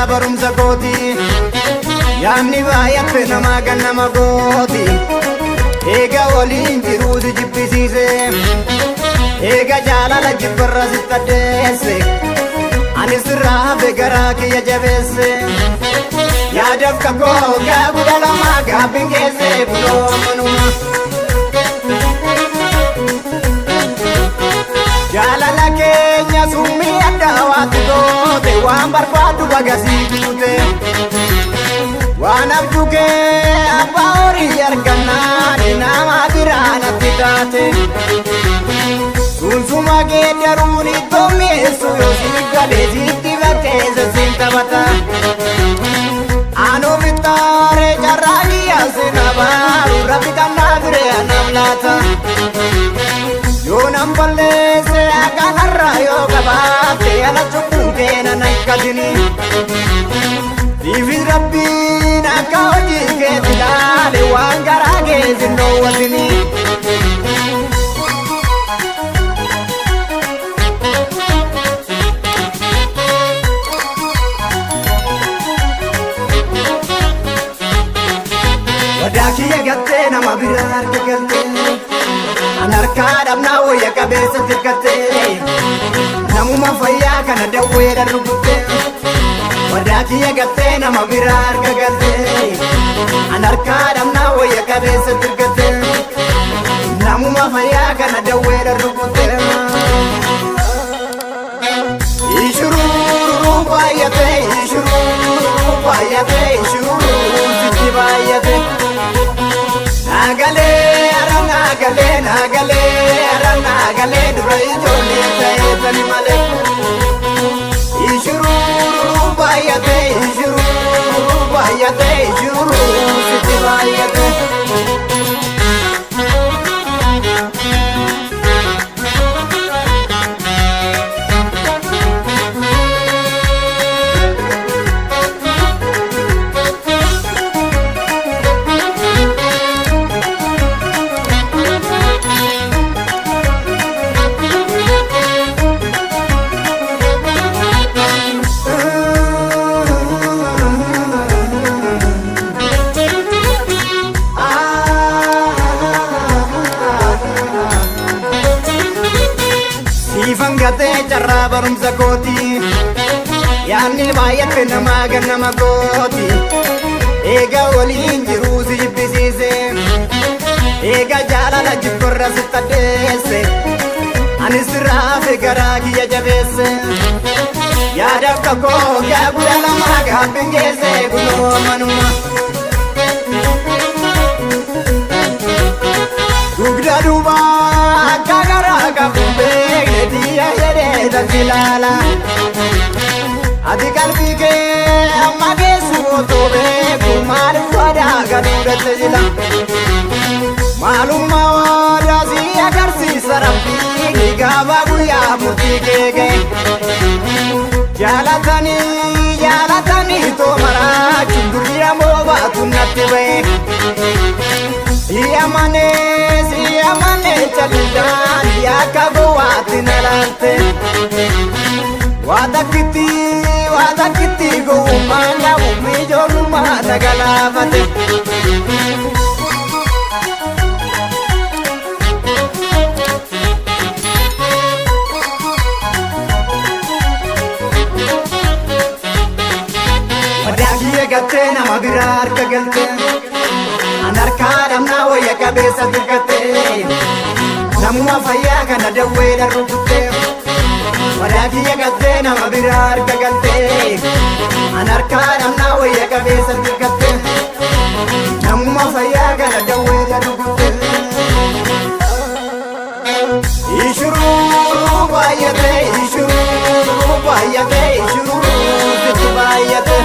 carraa barumsa kooti. Yaanni baay'atte namaa kan nama gooti. Eega waliin jiruu si jibbisiise. Eega jaalala jibbarra sitti addeesse. Ani sirraa hafe garaa kiyya jabeesse. Yaadaf kakoo gaaguda lamaa gaabbiin geesse kunoo manuma. Jaalala keenya summii adda waatti goote waan barbaaddu bagasii guute. Waan abjuu kee abbaa horii argannaan nama biraa natti taate. Sunsuma geeddaruun ittoo mi'eessu yoo si galee sitti fakkeessa siin taphata. Anuu bittaaree carraa kiyya sin abaaru rabbi kan naa biree anaaf laata. Yoo nan balleesse akkanarraa yoo qabaatte ala cubbuu kee nan akkatini. Siifis rabbiin akka hojii keetti ilaale waan garaa keessa hin dhoowwatini. Wadaa kiyya gattee nama biraa harka galtee. An harkaa dhabnaa wayya qabeessa tirkattee. Namuma fayyaa kana dawweedhaan rukuttee. Wadaa kiyya gattee nama biraa harka galtee. An harkaa dhabnaa wayya qabeessa tirkattee. Namuma fayyaa kana dawweedhaan rukuttee. Ishurururu baay'ate, ishurururu baay'ate, ishurururu sitti baay'ate. Naagalee ara naagalee naagalee ara naagalee dura ijoollee ta'eetani malee. Ishurururu baay'ate, ishurururu baay'ate, ishurururu sitti baay'ate. Siifan gatee carraa barumsa kooti. Yaanni baay'atte namaa gan nama gooti. Eega waliin jiruu si jibbisiise. Eega jaalala jibbarra sitti addeesse. Ani sirraa hafe garaa kiyya jabeesse. Yaadaaf kakoo gaaguda lamaa gaabbiin geesse kunoo manuma. Dugda duuba akka garaa qabu beekne xiyya jedhee tanti ilaala. Ati qalbii kee amma geessu otoo beeku maaliif waadaa galuu dhatte jila. Maalummaa waadaa si agarsiisa rabbiin gaafa guyyaa murtii kee ga'e. Jaalatanii jaalatanii too maraachuun durii ammoo baatu natti ba'e. Si amanee si amanee callisaan akka gowwaatti na laalte. Waa takkitti waa takkitti gowwummaan qabu ijoollummaa na galaafate. Wadaa kiyya gattee nama biraa harka galtee. An harkaa dhabnaa wayya qabeessa tirkattee. Namuma fayyaa kana dawweedhaan rukuttee. Wadaa kiyya gattee nama biraa harka galtee. An harkaa dhabnaa wayya qabeessa tirkattee. Namuma fayyaa kana dawweedhaan rukuttee. Ishurururu baay'ate, ishurururu baay'ate, ishurururu sitti baay'ate.